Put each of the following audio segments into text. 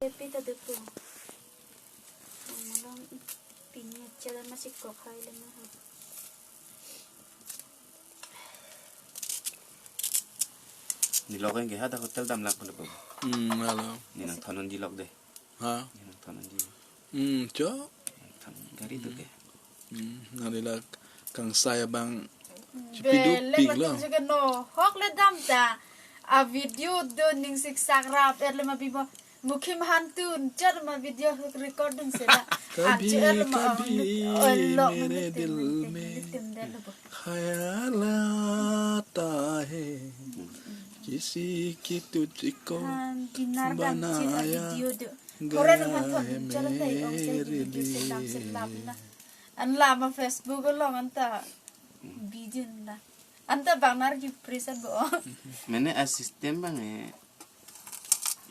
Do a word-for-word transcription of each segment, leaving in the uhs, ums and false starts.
Happy ta depo. Malam pini aja lah masih kok hai lama. Nilok ke hadak hotel damlak pun depo. Hmm, halo. Neli nangthan unji lok dei. Ha? Neli nangthan unji. Hmm, cho. Nangthan gari tu ke. Hmm, nang lila kangsai abang. Chipiduk. Belek pik lo. Latum juga no. Hok le dam ta. A video do ning siksak rap er le ma bibo. Mukhim hantun char ma video recording sila. Kabhi, anche er ma kabhi, oh, lo mere dil mein tim, tim, tim, tim, tim, tim. Khayal aata hai, kisi ki tujhko banaya gaya hai mere dil. Kisi ki tujhko banaya gaya hai mere dil. An lama Facebook along anta video na. Anta bang nar ki preset bo. Mane a system bang eh.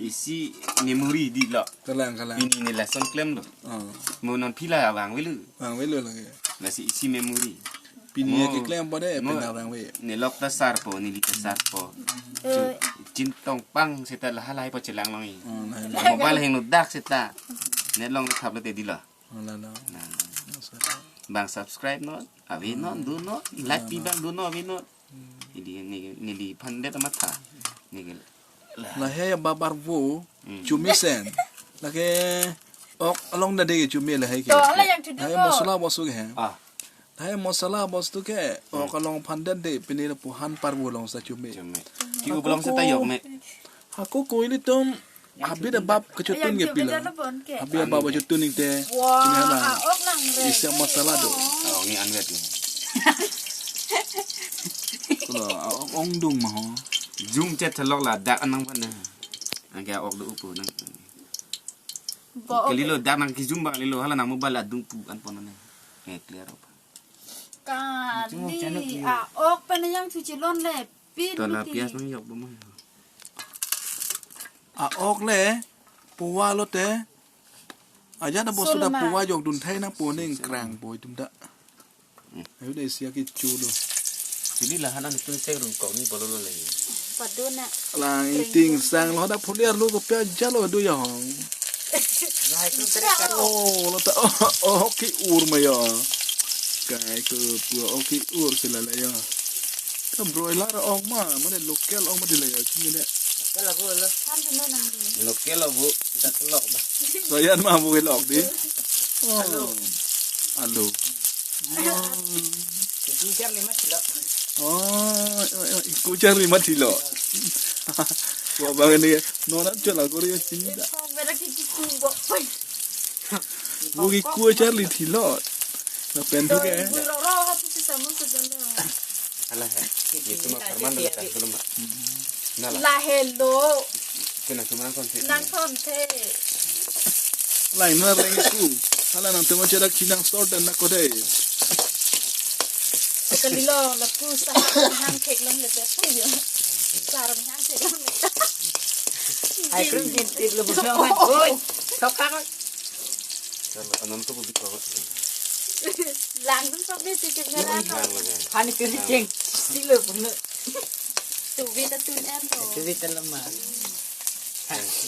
Isi memory dilo. Kalang, kalang. Pini ne lesson klemlo. Oh. Mo non pila vangvelo. Vangvelo lake. Lasi isi memory. Pini mo, ke klem pade mo, pina vangve. Nelok ta sarpo, neli ta sarpo. Eh. Chintong pang seta lahai lahai po chelang longi. Oh, lahai lahai. Mobile hingno dak seta. Nelong thap lote dilo. Oh, lalo. Nah. Bang subscribe non, ave non, do non, like pi bang do non, ave non. Neli, neli, neliphan det amatha. Neli. Lahai babar vo, hmm, chumisen. Lake ok along dade ke chumi lahai ke. To, lahai yang chuduk lahai ko. Masala bostu ke. Ah. Lahai masala bostu ke, hmm, ok along phan dade, pini lapu han parvo along sa chumi. Chumi. Ki ublong sa tayok me. Hako ko ilitum, habit abab kechotun ke pilo. Habit abab kechotun ningte. Wah, ini hana. Ah, ok lang re. Isi masala do. Oh, ni anwet ni. Kulo, ah, ok ongdung ma ho. Jung chet thalok ladak anang pan na. Angke ok do upo nang. Bo, ok. Kalilo dak nang kijum bang lilo hala nang mobile adung pu an pon na. Eh, clear apa? Kali, ah, ok pen yang cuci lon le. Pin tola pin. Pias nang yok bom. A-ok le, puwa lote. Ajat na bostu da solomar. Puwa yok dun thai na po ning krang po itum da. Hmm. Ayo dei sia ke chulo. Jadi lahan an tun seng rung kok ni bolo lo le. Padona. Lang ting sang lo da phulir lo ko pia jalo do ya hong. Lahai kru tere kan. Oh, lo ta, oh, oh, ok ke-ur ma ya. Kai ke pua ok ke-ur sila la ya. Ka broiler ok ma, mane local ok ma di la ya, chini ne. Local abu lo. Local abu, kita kelok ba. So yan ma abu kelok di. Oh. Alu. Alu. Itu jar lima kilo. Oh, oh, oh, iku jar lima kilo. Wah, bang ini nona chola Korea sini da. Bagi ku jar li thilo. Na pen tu ke. Alah, ya. Itu mah karman dulu kan, belum, Mak. Nah, lah. Lah, hello. Kena cuma nang konti. Nang konti. Lain na reng ku. Hala nang temo chedak chinang sort dan nak kodai. Kalilo lapu sa hang kek long le te pu yo. Sar mi hang kek long le. Hai krum jin tip lo bu man. Oi, sok kak. Kalau anam tu bu bik banget. Langdun sok ni si kek ngeran. Langdun. Hani kiri ceng. Silo pun. Tubi ta tun em ko. Tubi ta lama.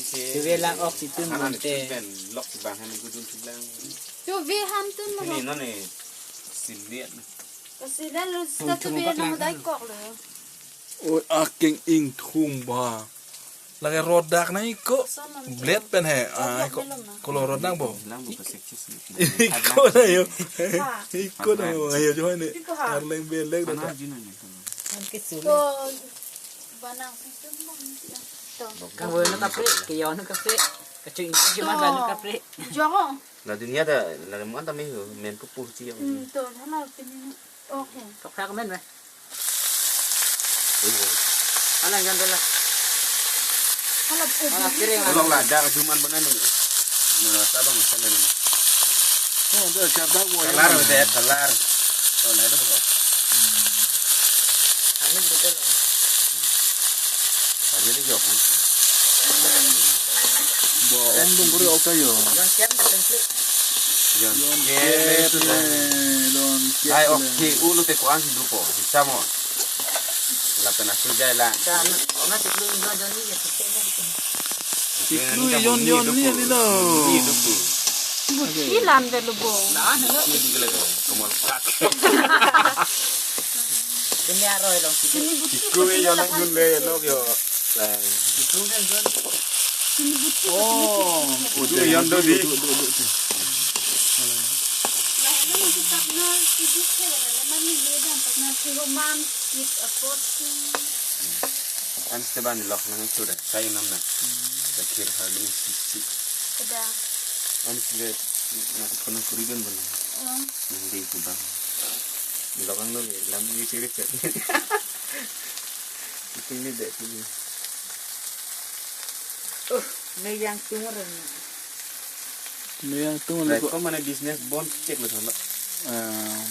Tubi lang ok si tun. Anan monte. Tun ben lok si bang han gudun si bang. Tubi han tun mo. Ini none silian. Silian lo sa tubi nang dai kok lo. Oi, aking ingthum ba. Lake rodak na iko. Blade pen he. Ah, iko. Kolo rodak bo. Iko na yo. Iko na yo. Ayo jo ne. Arleng belek da. Ko banang situ mo. To. Kang bo no kapre, ke yo no kapre. Kacung isi cuma ba no kapre. Jongo. La dunia ta, la mo anta me ho, men pupu si yo. Hmm, to, hala pini. Okay. Sok kak men ba. Alang jan dala. Hala, oh, hala kiri. Tolong lah, dar cuman mana ni? Mana sabang sana ni? Oh, ada cadak wo. Kelar, udah kelar. Oh, nah, itu apa? Hamil betul. Hamil itu apa? Bo, ongdung kuri ok ta yo. Yang kian betul sih. Yon ket le, yon ket le. Hai, ok, ke ulo te ko-an si dupo, bisa mo. Lapen asu jai la. Kan, ona si belum no joni ya, kita ini. Lui yon yon ni lino. Buchi lam de lubo. Ini gila ko, kamal kak. Ini aroi long sini. Iku yon ang gun le lo yo. Lai. Iku kan gun. Oh, udah yon do di. Lah, ini masih partner, sibuk ya, lah, mana ni dia partner si Roman, with a forty. An seban lok nang sudah, saya enam nak. Terakhir hari ini sisi. Kada. An sudah nak pernah kuriban belum? Oh. Nang di kubang. Lok ang lo, lam ni ciri cek. Itu ini dek sini. Oh, meyang tumor ini. Meyang tumor. Right, kok mana business bond cek lo sama. Ah,